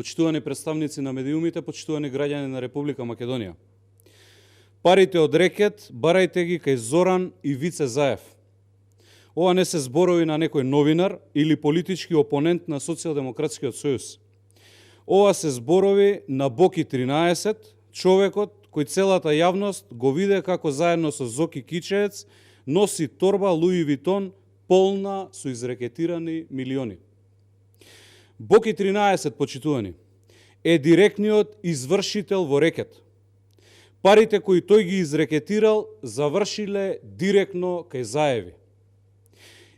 Почитувани представници на медиумите, почитувани граѓани на Република Македонија. Парите од рекет барајте ги кај Зоран и Вице Заев. Ова не се зборови на некој новинар или политички опонент на Социјалдемократскиот сојуз. Ова се зборови на Боки 13, човекот кој целата јавност го виде како заедно со Зоки Кичеец носи торба Луи Витон полна со изрекетирани милиони. Боки 13, почитувани, е директниот извршител во рекет. Парите кои тој ги изрекетирал завршиле директно кај Заеви.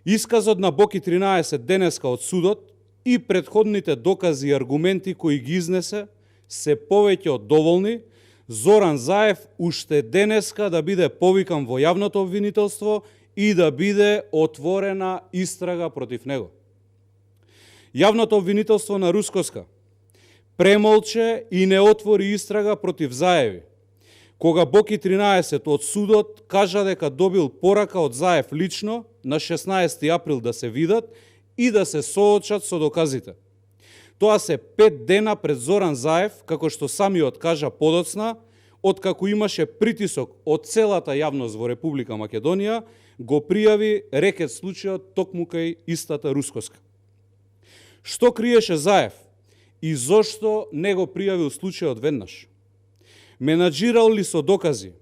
Исказот на Боки 13 денеска од судот и претходните докази и аргументи кои ги изнесе се повеќе од доволни Зоран Заев уште денеска да биде повикан во јавното обвинителство и да биде отворена истрага против него. Јавното обвинителство на Рускоска премолче и не отвори истрага против Заеви, кога Боки 13 од судот кажа дека добил порака од Заев лично на 16 април да се видат и да се соочат со доказите. Тоа се 5 дена пред Зоран Заев, како што самиот кажа подоцна, откако имаше притисок од целата јавност во Република Македонија, го пријави рекет случајот токму кај истата Рускоска. Што криеше Заев и зошто не го пријавил случајот веднаш? Менаџирал ли со докази?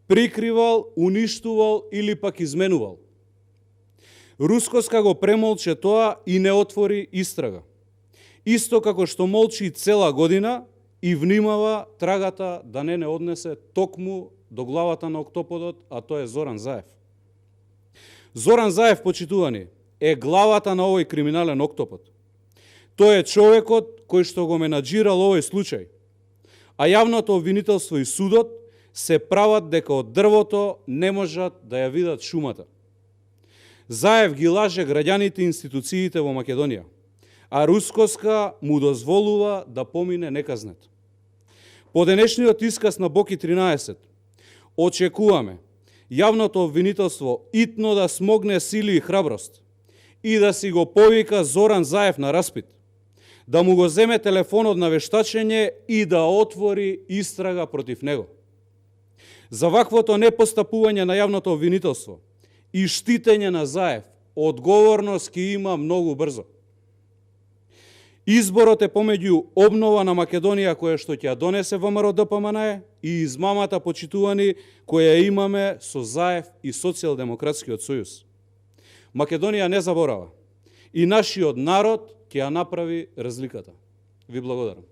Прикривал, уништувал или пак изменувал? Рускоска го премолче тоа и не отвори истрага. Исто како што молчи цела година и внимава трагата да не однесе токму до главата на октоподот, а тоа е Зоран Заев. Зоран Заев, почитувани, е главата на овој криминален октопод. Тој е човекот кој што го менаџирал овој случај. А јавното обвинителство и судот се прават дека од дрвото не можат да ја видат шумата. Заев ги лаже граѓаните и институциите во Македонија, а Рускоска му дозволува да помине неказнет. По денешниот исказ на Боки 13, очекуваме јавното обвинителство итно да смогне сили и храброст и да си го повика Зоран Заев на распит, да му го земе телефонот на вештачење и да отвори истрага против него. За ваквото непостапување на јавното обвинителство и штитење на Заев, одговорност ќе има многу брзо. Изборот е помеѓу обнова на Македонија која што ќе ја донесе ВМРО ДПМН и измамата, почитувани, која имаме со Заев и Социјалдемократскиот сојуз. Македонија не заборава и нашиот народ ќе ја направи разликата. Ви благодарам.